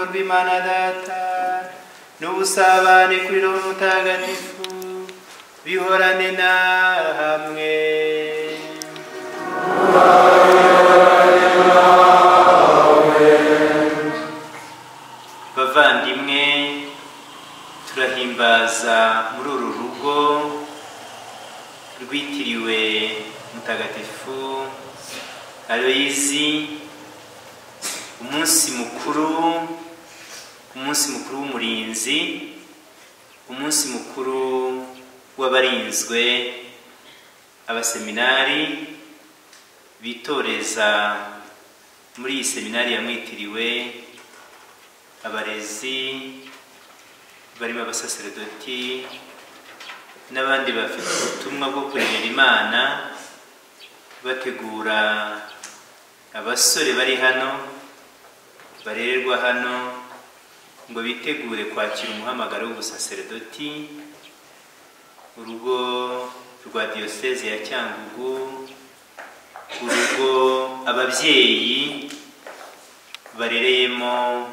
rw'Imana Data n'ubusabane kuri Roho Mutagatifu bihorane na hamwe. Bavandimwe, turahimbaza muri uru rugo rwitiriwe Mutagatifu Aloyizi umunsi mukuru w'umurinzi, umunsi mukuru w'abarinzwe, abaseminari bitoreza muri iyi seminari yamwitiriwe, abarezi barimo abasaseredoti n'abandi bafite ubutumwa bwo kurerera Imana, bategura abasore bari hano barererwa hano ngo bitegure kwakira umuhamagaro w'ubusaseredoti. Urugo rwa Diocese ya Cyangugu, urugo ababyeyi barereyemo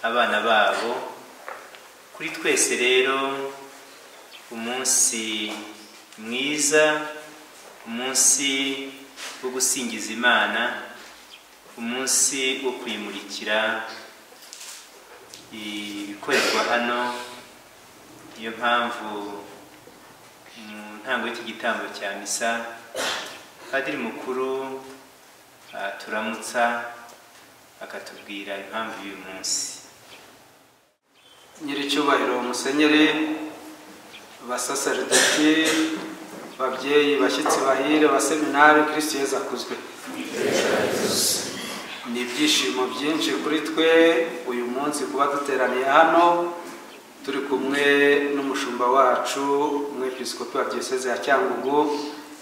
abana babo. Kuri twese rero umunsi mwiza, umunsi wo gusingiza Imana, umunsi wo kuyimurikira ibikorerwa hano. Niyo mpamvu mu ntango y'iki gitambo cya misa Padiri mukuru turamutsa akatubwira impamvu y'uyu munsi. Nyiricyubahiro Musenyeri, basaseredoti, babyeyi, bashyitsi bahire, baseminari, Kristo Yezu akuzwe. Ni ibyishimo byinshi kuri twe uyu munsi kuba duteraniye hano turi kumwe n'umushumba wacu umwepiskopi wa Diocese ya Cyangugu,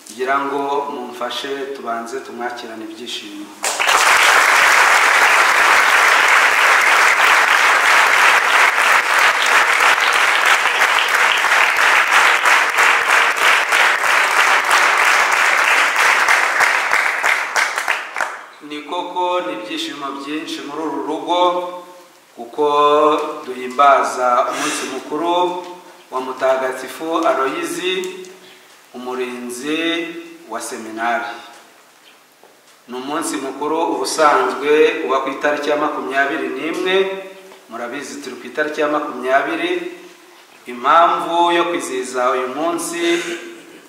kugira ngo mumfashe tubanze tumwakirane ibyishimo. Ni koko ni ibyishimo byinshi muri uru rugo kuko duhimbaza umunsi mukuru wa Mutagatifu Aloyizi, umurinzi wa seminari. Ni umunsi mukuru ubusanzwe uba ku itariki ya 21, murabizi turi ku itariki ya 20. Impamvu yo kwizihiza uyu munsi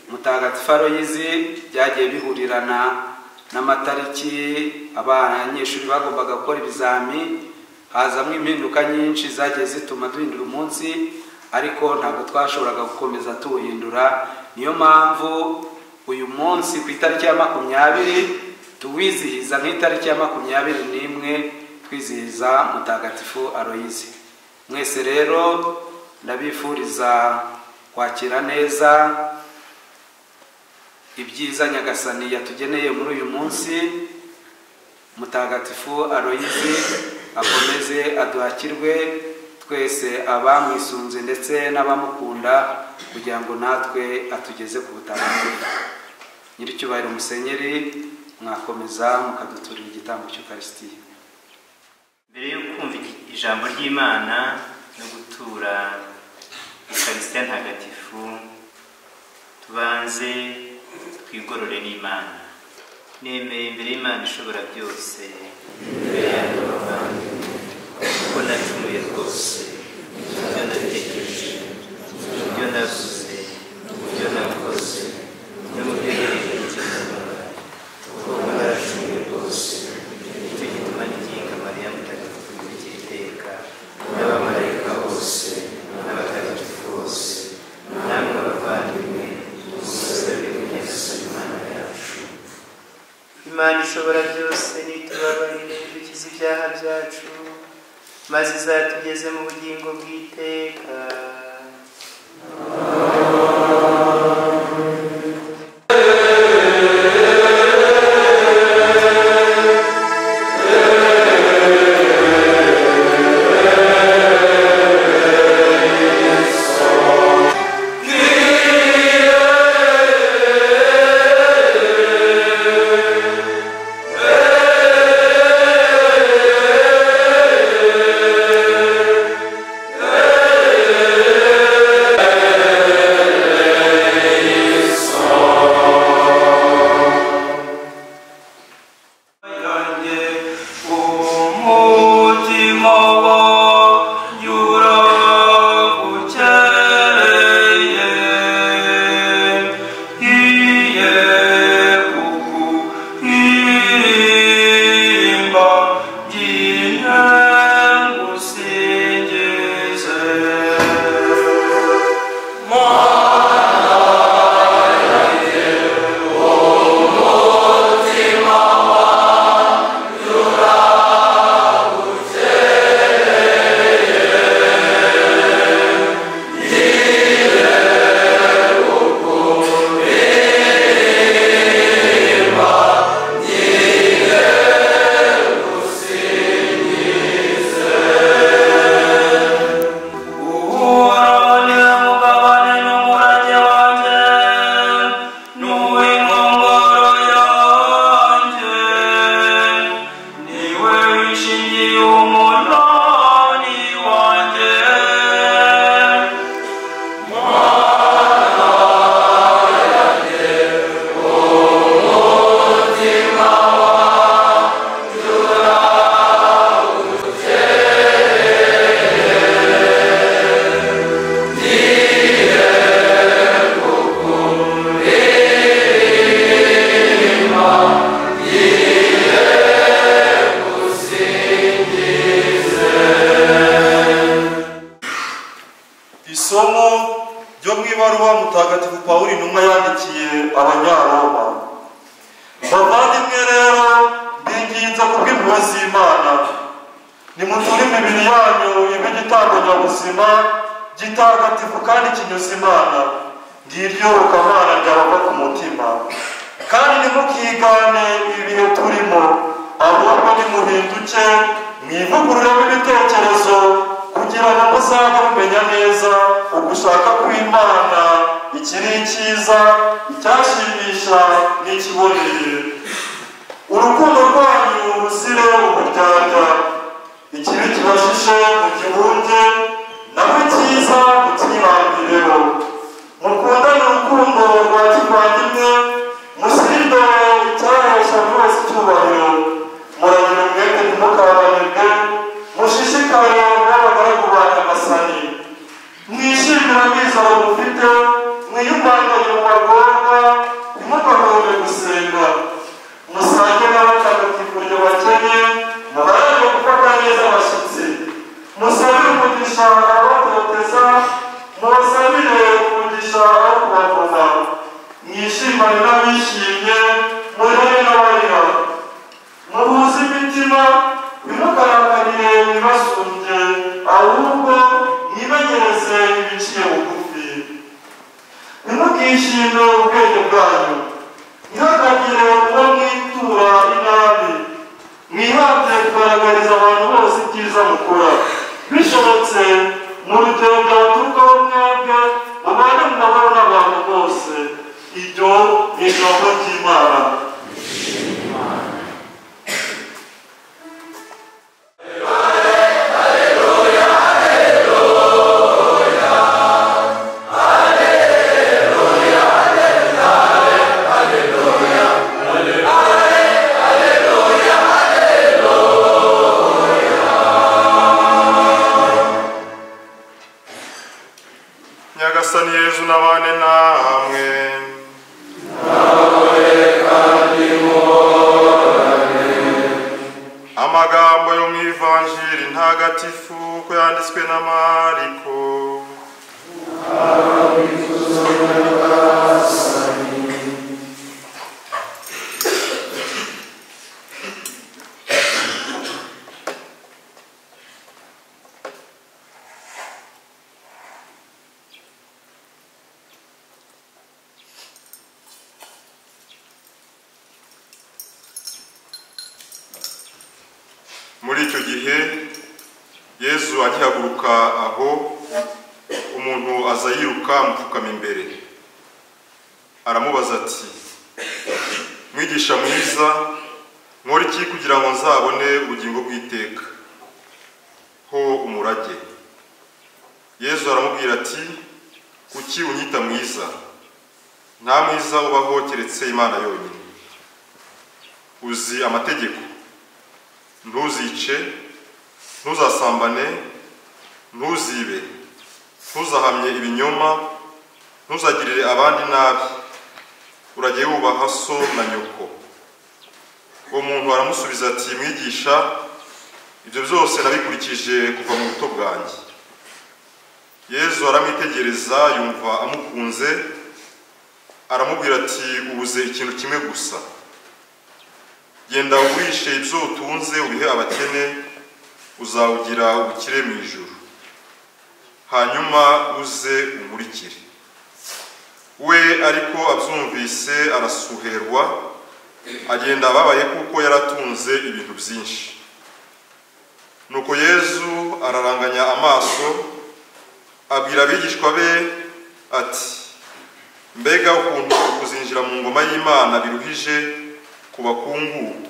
Mutagatifu Aloyizi byagiye bihurirana n'amatariki abanyeshuri bagombaga gukora ibizami, hazamwe impinduka nyinshi zagiye zituma duhindura umunsi, ariko ntabwo twashoboraga gukomeza tuwuhindura. Niyo mpamvu uyu munsi ku itariki ya 20 tuwizihiza nk'itariki ya 21 twizihiza Mutagatifu Aloyizi. Mwese rero ndabifuriza kwakira neza ibyiza Nyagasani yatugeneye muri uyu munsi. Mutagatifu Aloyizi akomeze aduhakirwe twese abamwisunze ndetse n'abamukunda, kugira ngo natwe atugeze ku butagatifu. Nyiricyubahiro Musenyeri, mwakomeza mukaduturira igitambo cy'Ukarisitiya. Mbere yo kumva ijambo ry'Imana no gutura Ukarisitiya ntagatifu, tubanze twigorore n'Imana. Nemeye imbere y'Imana ishobora byose, imbere yanyu bavandimwe, kuko nacumuye rwose ibyo natekereje, ibyo navuze, ibyo nakoze, no mu byo niringiye, kuko naracumuye rwose. Nicyo gituma ninginga Mariya Mutagatifu ubikira iteka, n'abamarayika bose, n'abatagatifu bose, namwe bavandimwe, musabe Nyagasani Imana yacu. Imana ishobora byose nitubabarire, dukize ibyaha byacu, maze izatugeze mu bugingo bw'iteka. Mutagatifu Pawulo intumwa yandikiye Abanyaroma. Bavandimwe rero, mbinginze kubw'impuhwe z'Imana, nimuture imibiri yanyu ibe igitambo nyabuzima, gitagatifu kandi kinyuze Imana. Ngiryo iyobokamana ryabava ku mutima. Kandi ntimukigane ibihe turimo, ahubwo nimuhinduke mwivugururemo ibitekerezo, kugira ngo muzajye mumenya neza ugushaka kw'Imana, ikiri icyiza, icyashimisha n'ikiboneye. Urukundo rwanyu ruzire uburyarya, ikibi kibashishe mugihunge, naho icyiza mukibangireho. Mukundane urukundo rwa kivandimwe, mushyire imbere icyahesha buri wese icyubahiro. Muragira umwete ntimukabanirwe, mushishikare n'abagaragu ba Nyagasani. Mwishimire amizero mufite, mwiyumanganye mu magorwa, ntimugahweme gusenga. Musange n'abatagatifu iryo bakennye, muharanire gufata neza abashyitsi. Musabire umugisha abatoteza, mubasabire umugisha aho kubavuma. Mwishimane n'abishimye, murire n'abarira. Muhuze imitima, ntimukarakarire ibibasumbye, ahubwo mwimenyereze ibiciye bugufi. Ntimukishime ubwenge bwanyu, ntihakagire uwo mwitura inabi. Mwihate kugaragariza abantu bose ibyiza mukora. Bishobotse, mu rugero byaturukaho mwebwe, mubane mu mahoro n'abantu bose. Iryo ni ijambo ry'Imana. Nyagasani Yezu nabane namwe. Amagambo yo mu Ivanjiri ntagatifu uko yanditswe na Mariko. Muri icyo gihe Yezu agihaguruka aho, umuntu aza yiruka amupfukama imbere, aramubaza ati: Mwigisha mwiza, nkore iki kugira ngo nzabone ubugingo bw'iteka? Ho umurage. Yezu aramubwira ati: Kuki unyita mwiza? Nta mwiza ubaho keretse Imana yonyine. Uzi amategeko: ntuzice, ntuzasambane, ntuzibe, ntuzahamye ibinyoma, ntuzagirire abandi nabi, urajye wubaha so na nyoko. Uwo muntu aramusubiza ati: Mwigisha, ibyo byose nabikurikije kuva mu buto bwanjye. Yezu aramwitegereza yumva amukunze, aramubwira ati: Ubuze ikintu kimwe gusa. Genda ugurishe ibyo utunze ubihe abakene, uzawugira ubukire mu ijuru. Hanyuma uze unkurikire. We ariko abyumvise arasuherwa, agenda ababaye kuko yaratunze ibintu byinshi. Nuko Yezu araranganya amaso, abwira abigishwa be ati: Mbega ukuntu kuzinjira mu ngoma y'Imana biruhije ku bakungu!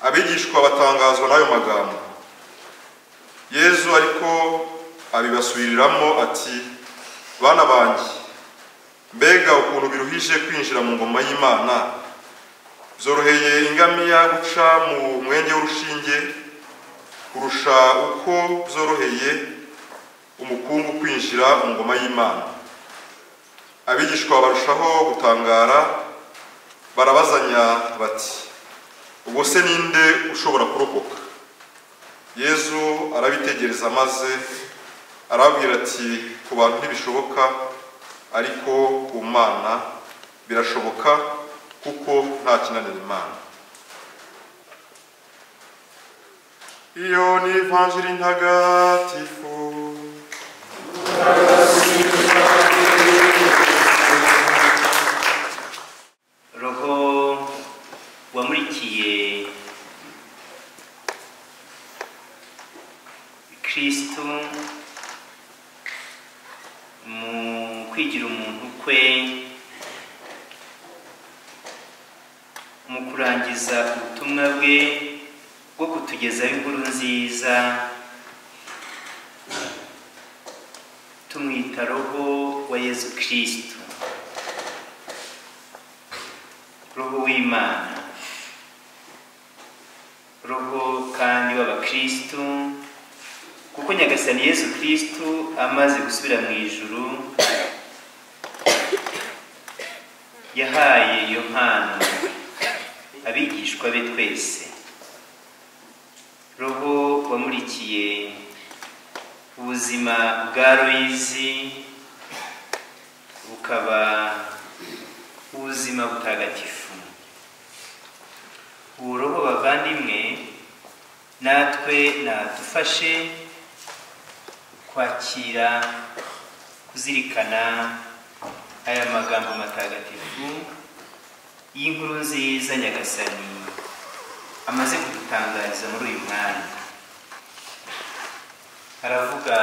Abigishwa batangazwa n'ayo magambo. Yezu ariko abibasubiriramo ati: Bana banjye, mbega ukuntu biruhije kwinjira mu ngoma y'Imana! Byoroheye ingamiya guca mu mwenge w'urushinge kurusha uko byoroheye umukungu kwinjira mu ngoma y'Imana. Abigishwa barushaho gutangara, barabazanya bati: Ubwo se ninde ushobora kurokoka? Yezu arabitegereza maze arababwira ati: Ku bantu ntibishoboka, Ariko ku Mana birashoboka, kuko nta kinanira Imana. Iyo ni Ivanjiri ntagatifu. Roho wamurikiye Kristo mu kwigira umuntu kwe, mu kurangiza ubutumwa bwe bwo kutugezaho inkuru nziza, tumwita Roho wa Yezu Kristo, Roho w'Imana, Roho kandi w'abakristo, kuko Nyagasani Yezu Kristo amaze gusubira mu ijuru yahaye iyo mpano abigishwa be twese. Roho wamurikiye ubuzima bwa Aloyizi bukaba ubuzima butagatifu. Uwo Roho bavandimwe natwe nadufashe kwakira, kuzirikana aya magambo matagatifu y'inkuru nziza Nyagasani amaze kudutangariza muri uyu mwanya. Aravuga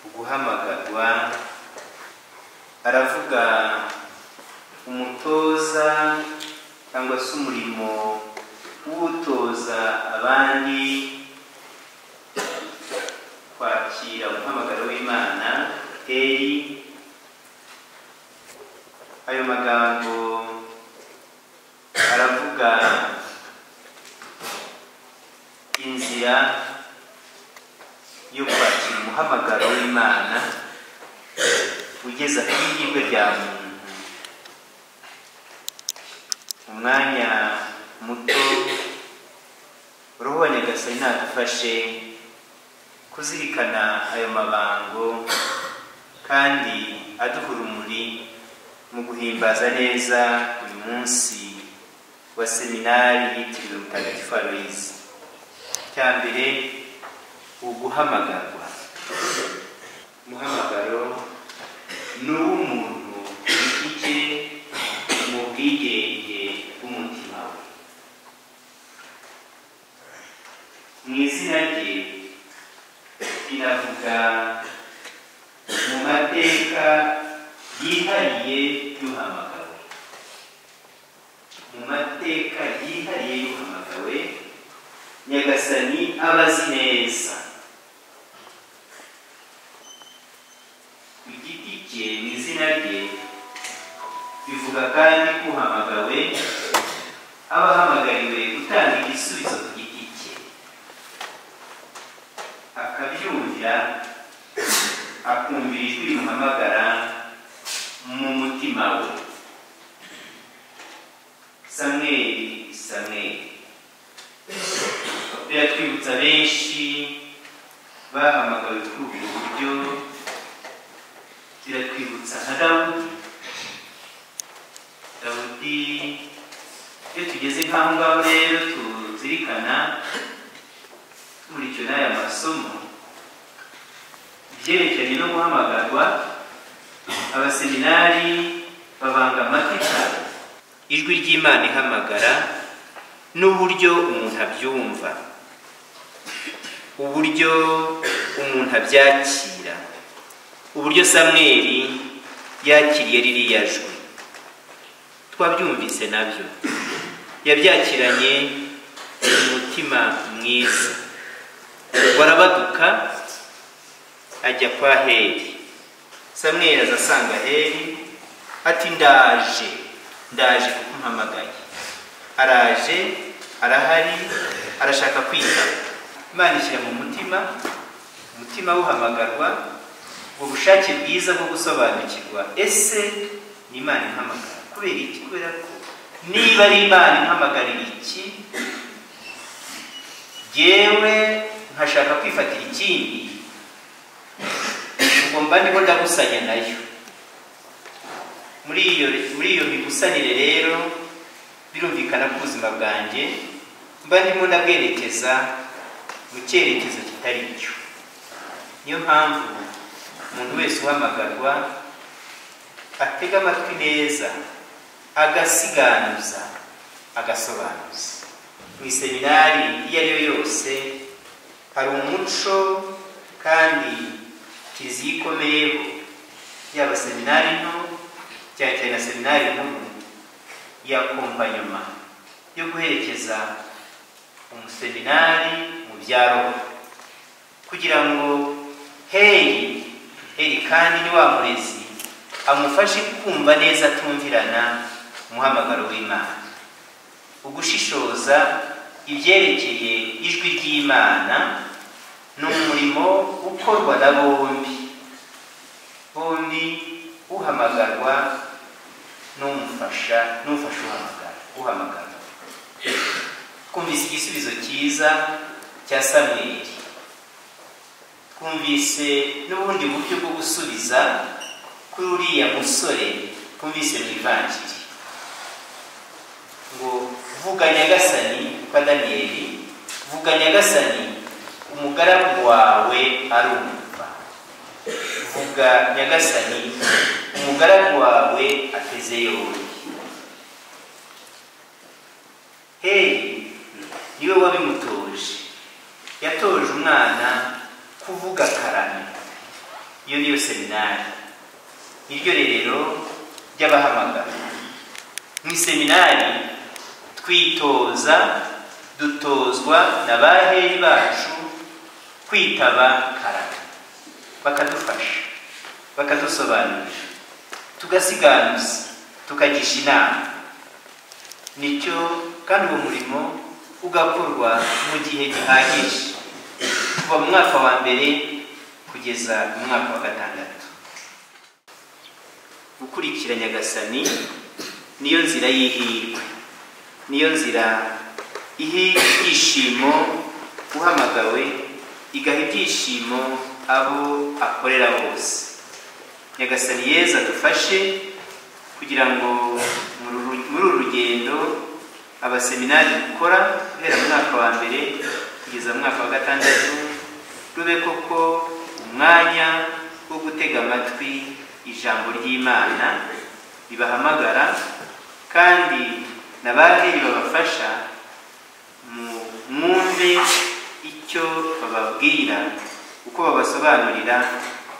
uguhamagarwa, aravuga umutoza cyangwa se umurimo w'utoza abandi kwakira umuhamagaro w'Imana. Ayo magambo aravuga inzira yo kwakira umuhamagaro w'Imana ugeza ku ihirwe rya muntu. Umwanya muto Roho wa Nyagasani nadufashe kuzirikana ayo mabango kandi aduha urumuri mu guhimbaza neza uyu munsi wa seminari yitiriwe Mutagatifu Aloyizi. Icya mbere, uguhamagarwa. Umuhamagaro ni uw'umuntu ku giti cye mu bwigenge bw'umutima we. Mu izina rye rinavuga mu mateka yihariye y'uhamagawe. Mu mateka yihariye y'uhamagawe, Nyagasani aba azi neza. Ku giti cye mu izina rye bivuga kandi ko uhamagawe aba ahamagariwe gutanga igisubizo ku giti cye, akabyumvira, akumvira ijwi rimuhamagara mu mutima we. Samweli, Samweli. Biratwibutsa benshi bahamagawe kuri ubwo buryo. Biratwibutsa nka Dawudi. Dawudi, iyo tugeze nk'aho ngaho rero tuzirikana tumurikiwe n'aya masomo ibyerekeranye no guhamagarwa, abaseminari babanga amatwi cyane ijwi ry'Imana ihamagara n'uburyo umuntu abyumva, uburyo umuntu abyakira, uburyo Samweli yakiriye ririya jwi. Twabyumvise nabyo, yabyakiranye umutima mwiza, warabaduka ajya kwa Heli. Samweli aza asanga Heli ati ndaje, ndaje kuko umpamagaye. Araje, arahari, arashaka kwitaba. Imana ishyira mu mutima, umutima uhamagarwa, ubushake bwiza bwo gusobanukirwa ese ni Imana ihamagara kubera iki? Kubera ko niba ari Imana impamagarira iki, jyewe nkashaka kwifatira ikindi, ubwo mba ndimo ndagusanya nayo. Muri iyo migusanire rero birumvikana ko ubuzima bwanjye mba ndimo ndabwerekeza mu cyerekezo kitari cyo. Niyo mpamvu umuntu wese uhamagarwa atega amatwi neza, agasiganuza, agasobanuza. Mu iseminari iyo ari yo yose hari umuco kandi kiliziya ikomeyeho, yaba seminari nto cyane cyane na seminari nkuru ya kompanyoma yo guherekeza umuseminari mu bya roho, kugira ngo heri kandi ni wa murezi amufashe kumva neza atumvirana umuhamagaro w'Imana. Ugushishoza ibyerekeye ijwi ry'Imana ni umurimo ukorwa na bombi, uhamagarwa n'umufasha uhamagara. Twumvise igisubizo cyiza cya Samweli, twumvise n'ubundi buryo bwo gusubiza kuri uriya musore twumvise mu Ivanjiri ngo vuga Nyagasani, kwa Daniyeli, vuga Nyagasani umugaragu wawe arumva. Vuga Nyagasani umugaragu wawe ateze yombi. Heri niwe wabimutoje, yatoje umwana kuvuga karame. Iyo niyo seminari, iryo rerero ry'abahamagara. Mu iseminari twitoza, dutozwa na baheri bacu kwitaba karame, bakadufasha, bakadusobanurira, tugasiganuza, tukagisha inama. Nicyo kandi uwo murimo ugakorwa mu gihe gihagije, kuva mu mwaka wa mbere kugeza mu mwaka wa gatandatu. Gukurikira Nyagasani niyo nzira y'ihirwe, niyo nzira iha ibyishimo uhamagawe, igaha ibyishimo abo akorera bose. Nyagasani Yezu adufashe kugira ngo muri uru rugendo abaseminari dukora guhera mu mwaka wa mbere kugeza mu mwaka wa gatandatu rube koko umwanya wo gutega amatwi ijambo ry'Imana ribahamagara, kandi na baheri babafasha mwumve icyo bababwira, uko babasobanurira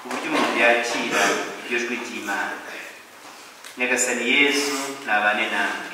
uburyo umuntu yakira iryo jwi ry'Imana. Nyagasani Yezu nabane namwe.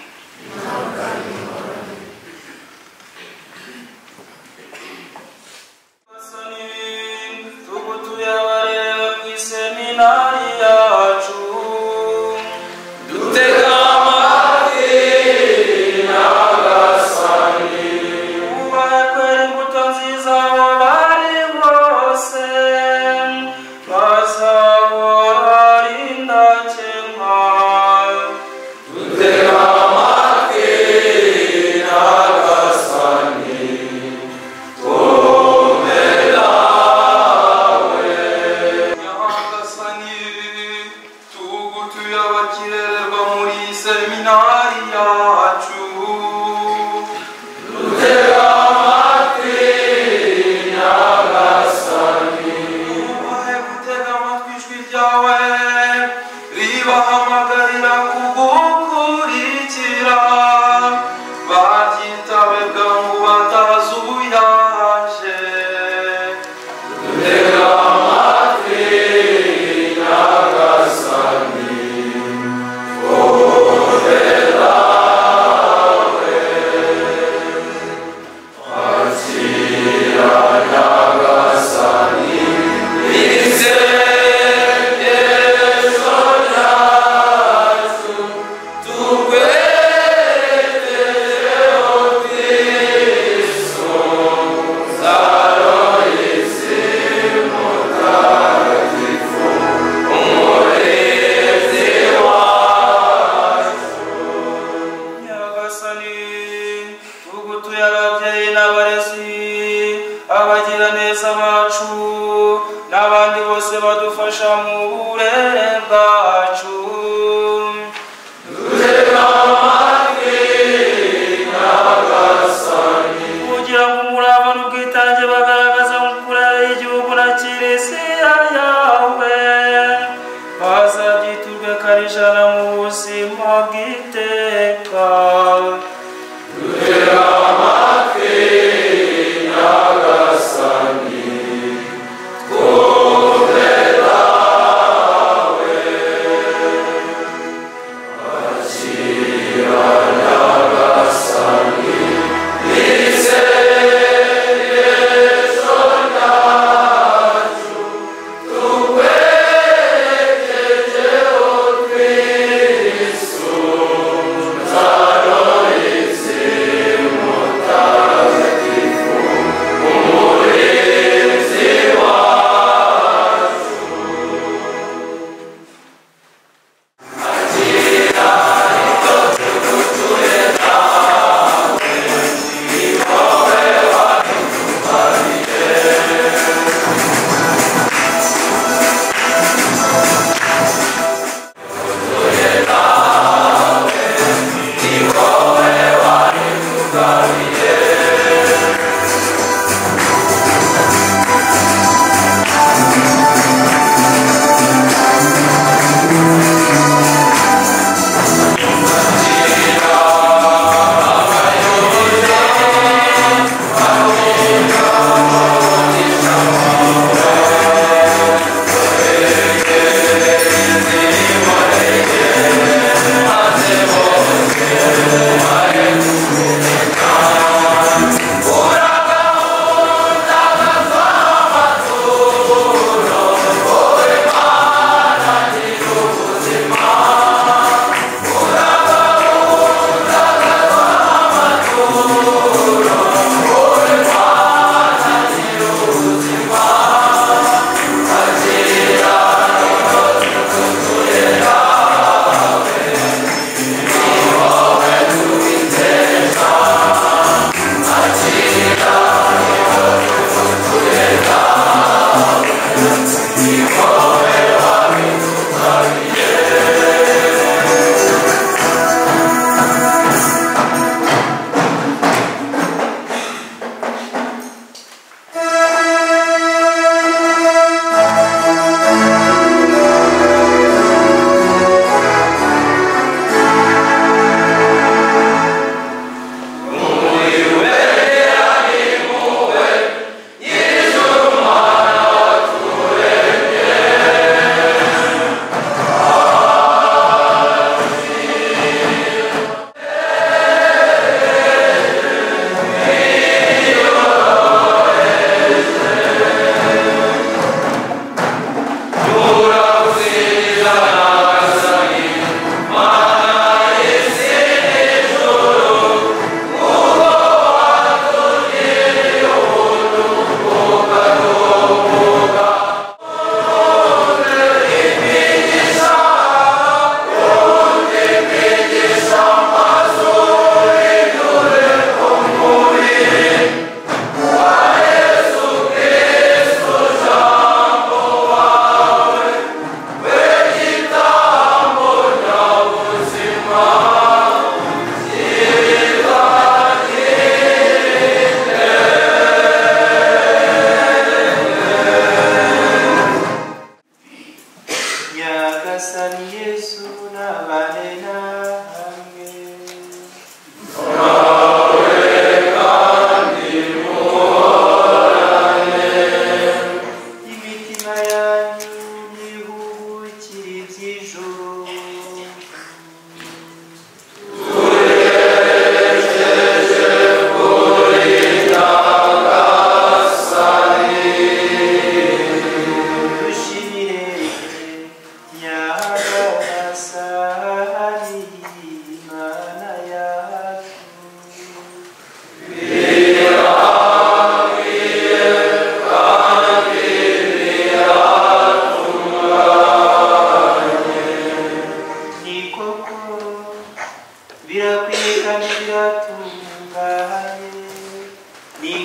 N'abandi bose badufasha mu burere bwacu.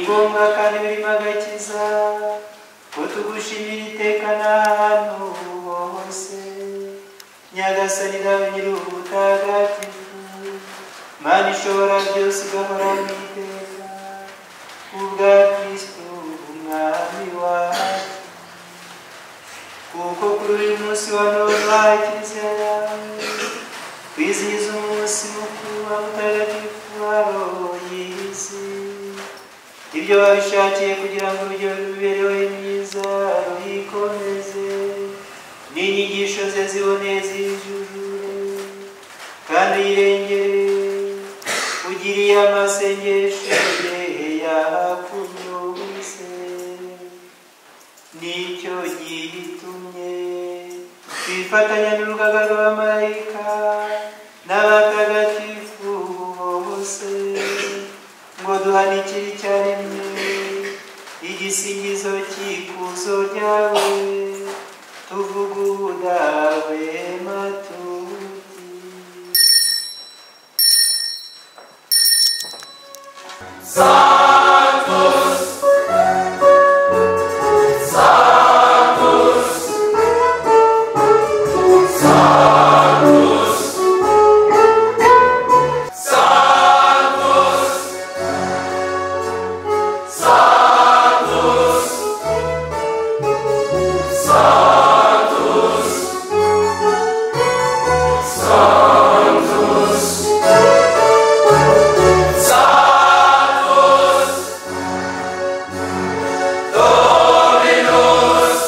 Ni ngombwa kandi birimo agakiza ko tugushimira iteka n'ahantu hose, Nyagasani Dawe Nyir'ubutagatifu, Mana ishobora byose igahora iteka, kubwa Kristo Umwami wacu. Kuko kuri uyu munsi wa none uhaye Kiliziya yawe kwizihiza umunsi mukuru wa Mutagatifu wa roho y'isi, ibyo babishakiye kugira ngo urugero rw'imibereho ye myiza ruyikomeze, n'inyigisho ze ziboneye zijujure, kandi uyirengere ugiriye amasengesho ye yakunyuze. Nicyo gitumye twifatanya n'urugaga rw'abamarayika n'abatagatifu bose, ngo duhanikire icyarimwe igisingizo cy'ikuzo ryawe, tuvuga ubudahwema tuti: Sanctus, Sanctus, Sanctus, Sanctus, Sanctus, Sanctus, Sanctus, Sanctus, Dominus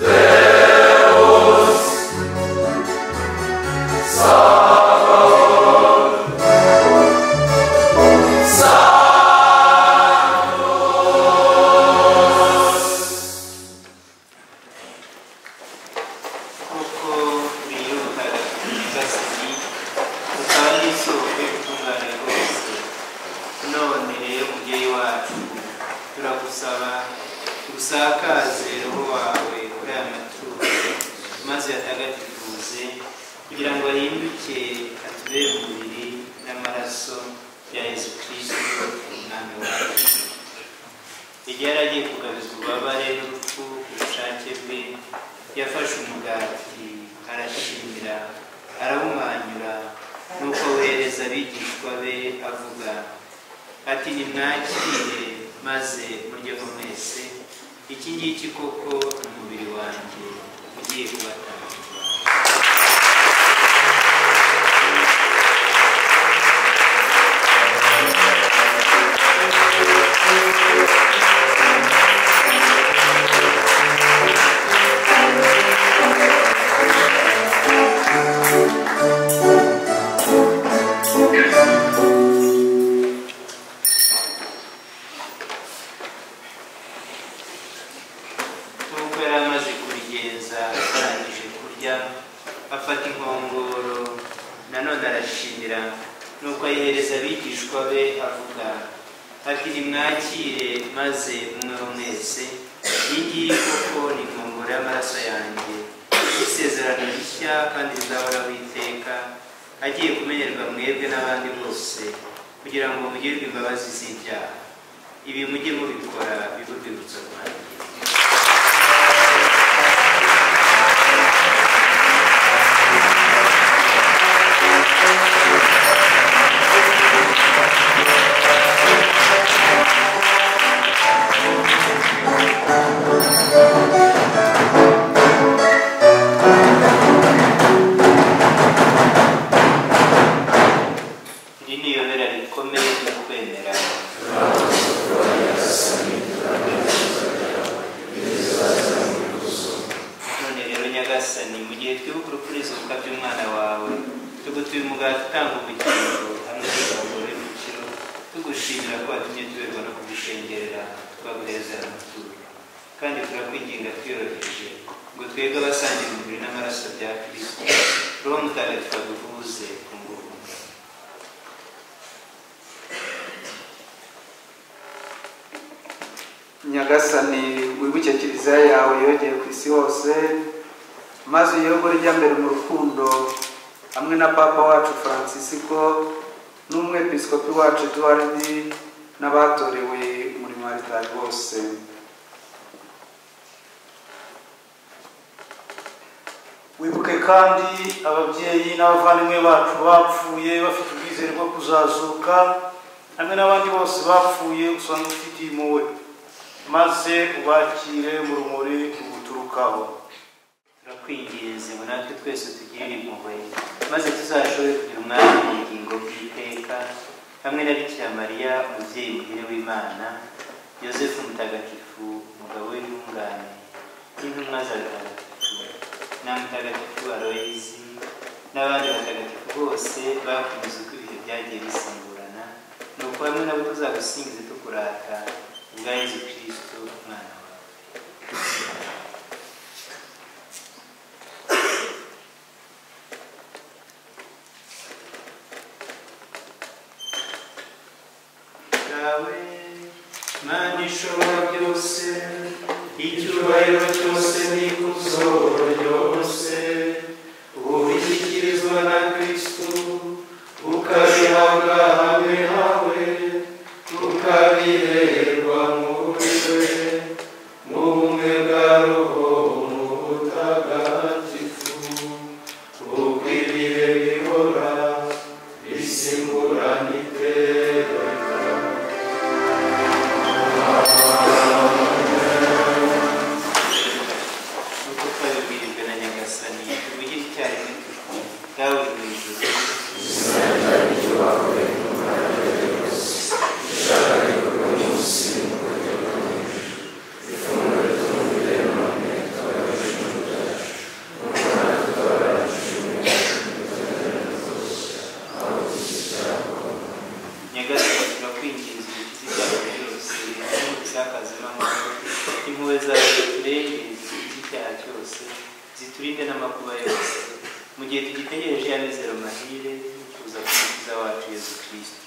Deus Sabaoth. Sanctus. Kuko uri Nyir'ubutagatifu Nyagasani, ukaba n'isoko y'ubutungane bwose, none rero mubyeyi wacu turagusaba usakaze roho wawe kuri aya maturo, maze uyatagatifuze kugira ngo ahinduke atubere umubiri n'amaraso bya Yezu Kristo Umwami wacu. Igihe yari agiye kugabizwa ububabare n'urupfu ku bushake bwe, yafashe umugati, arashimira, arawumanyura, nuko awohereza abigishwa be avuga ati: "Nimwakire maze muryeho mwese, iki ngiki koko ni umubiri wanjye ugiye kubatangirwa." Nk'uko yari amaze kubigenza arangije kurya, afata inkongoro, nanone arashimira, nuko ayihereza abigishwa be avuga ati: "Nimwakire maze munyweho mwese, iyi ngiyi koko ni inkongoro y'amaraso yanjye y'isezerano rishya kandi rizahoraho iteka, agiye kumenerwa mwebwe n'abandi bose kugira ngo mugirirwe imbabazi z'ibyaha. Ibi mujye mubikora bibe urwibutso rwanjye." Iri ni iyobera rikomeye ryo kwemera. None rero Nyagasani, mu gihe twibuka urupfu n'izuka by'umwana wawe, tugutuye umugati utanga ubugingo hamwe n'inkongoro y'umukiro, tugushimira ko watumye tuberwa no kugushengerera twaguhereza aya maturo. Kandi turakwinginga twiyoroheje ngo twebwe abasangira umubiri n'amaraso bya Kristo, Roho Mutagatifu aduhuze ku ngufu. Nyagasani, wibuke Kiliziya yawe yogeye ku isi hose, maze uyobore ijya mbere mu rukundo, hamwe na Papa wacu Francisco n'umwepiskopi wacu Eduardi. n'abatorewe umurimo wa alitari bose. Wibuke kandi ababyeyi n'abavandimwe bacu bapfuye bafite ubwizere bwo kuzazuka, hamwe n'abandi bose bapfuye usanzwe ufitiye impuhwe, maze ubakire mu rumuri ruguturukaho. Turakwinginze ngo natwe twese tugirire impuhwe, maze tuzashobore kugira umwanya mu bugingo bw'iteka hamwe na Bikira Mariya umubyeyi muhire w'Imana, Yosefu mutagatifu umugabo w'intungane, n'intumwa za mutagatifu na mutagatifu Aloyizi n'abandi batagatifu bose bakunyuze uko ibihe byagiye bisimburana, nuko hamwe nabo tuzagusingize tukurata ubwa Yezu Kristo umwana wawe. Dawe Mana ishobora byose, icyubahiro cyose n'ikuzo ryose ubishyikirizwa na Kristo, ukabihabwa hamwe nawe, ukabiherwa muri we, mu bumwe bwa Roho Mutagatifu, uko ibihe bihora bisimburana iteka. Nuko twabibwirijwe na Nyagasani, tuvugire icyarimwe tuti: Dawe uri mu ijuru, Nyagasani turakwinginze udukize ibyago byose, n'ubusakazemo amahoro, impuhwe zawe ziturengere zidukize icyaha cyose, ziturinde n'amakuba yose, mu gihe tugitegereje ya mizero mahire kuza k'Umukiza wacu Yezu Kristo.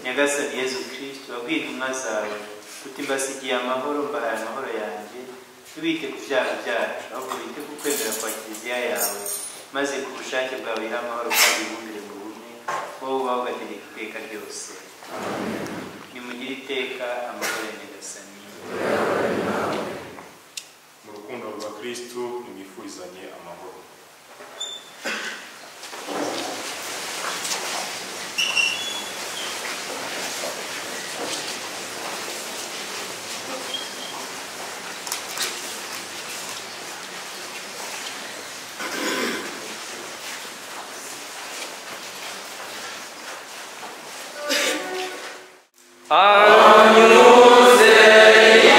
Nyagasani Yezu Kristo, wabwiye intumwa zawe uti: mbasigiye amahoro, mbahaye amahoro yanjye, ntibite ku byaha byacu, ahubwo bite ku kwemera kwa Kiliziya yawe, maze ku bushake bwawe ihe amahoro kandi ibumbire mu bumwe, wowe ubaho ugategeka iteka ryose. Nimugire iteka amahoro ya Nyagasani. Mu rukundo rwa Kristo nimwifurizanye amahoro. Agnus Dei.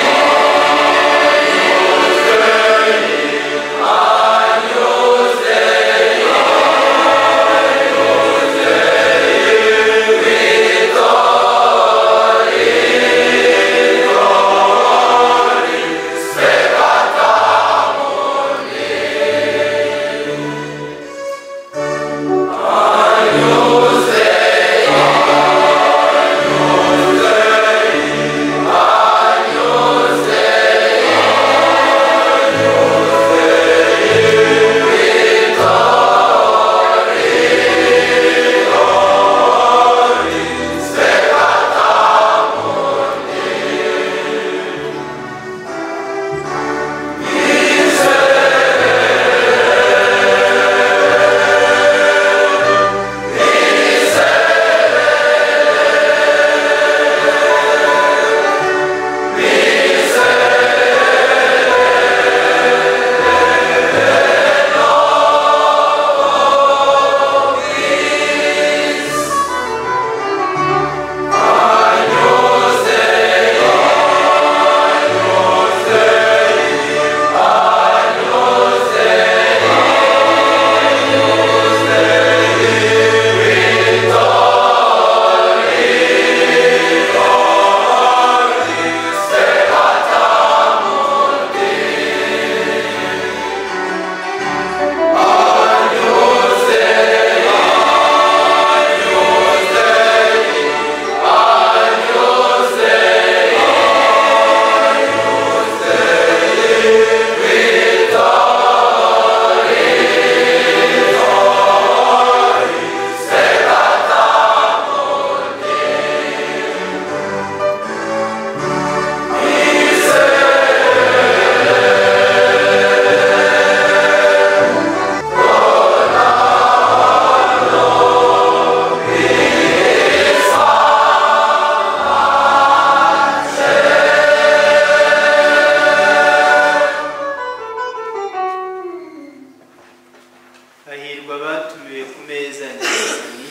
Abatumiwe ku meza ya Nyagasani.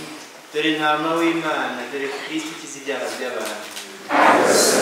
Dore ntama w'Imana, dore Kristo ukiza ibyaha by'abantu. Thank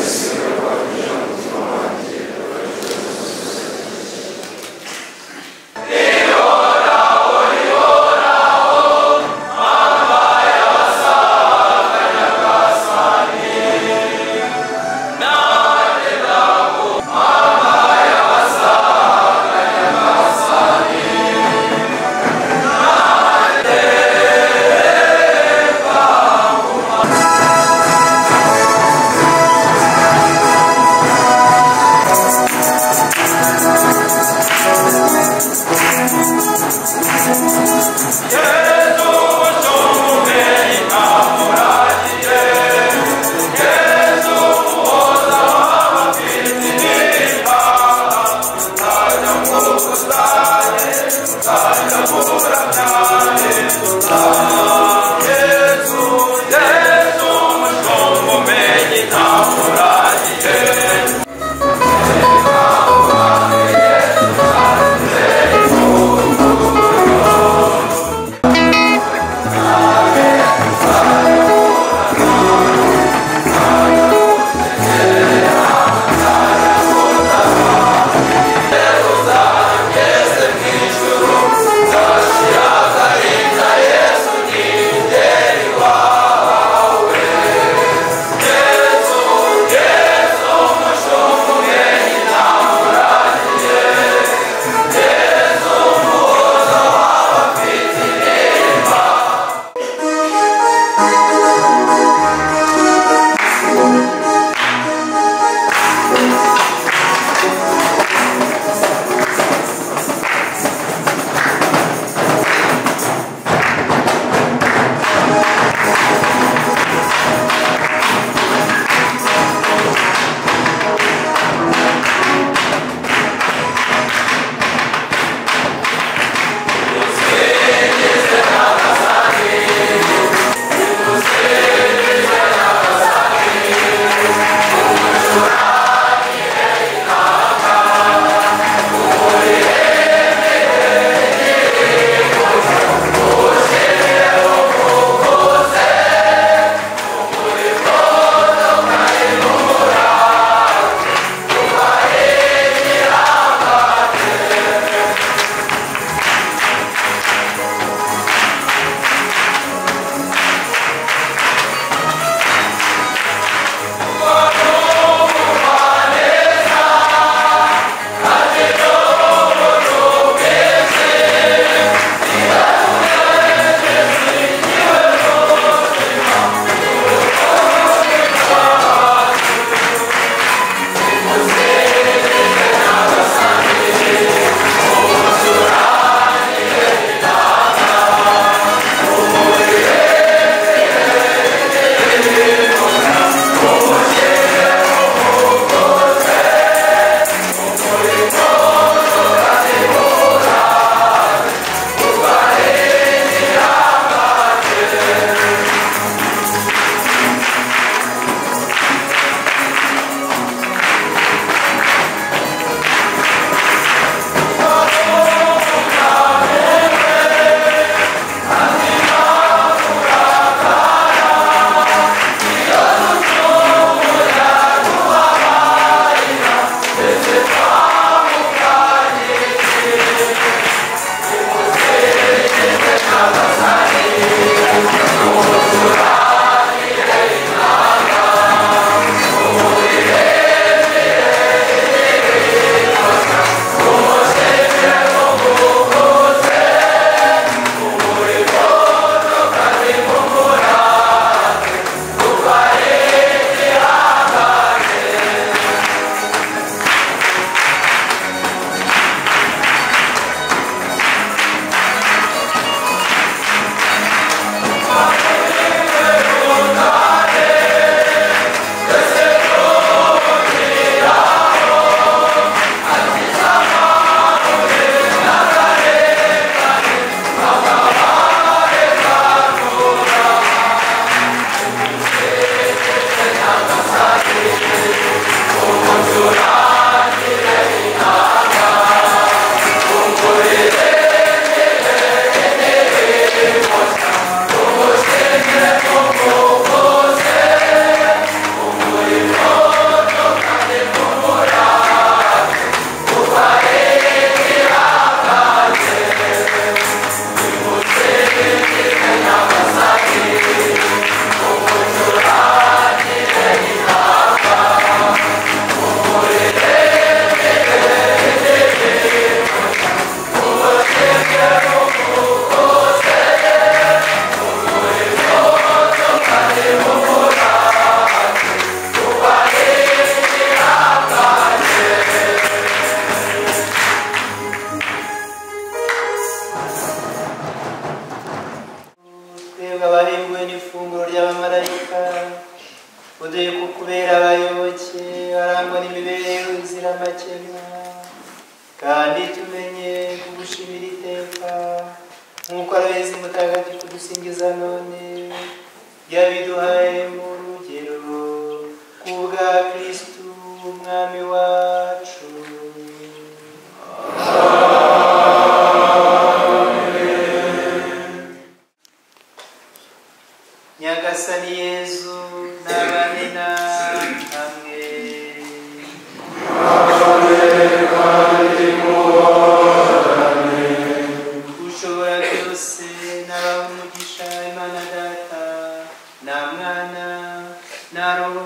Twebwe abahembuwe n'ifunguro ry'abamarayika, uduhe kukubera abayoboke barangwa n'imibereho izira amakemwa, kandi tumenye kugushimira iteka nk'uko Aloyizi Mutagatifu dusingiza none yabiduhaye mu rugero kubwa Kristu Umwami wacu. Nyagasani Yezu nabane namwe. Ushobora byose nabaha umugisha, Imana Data na Mwana na Roho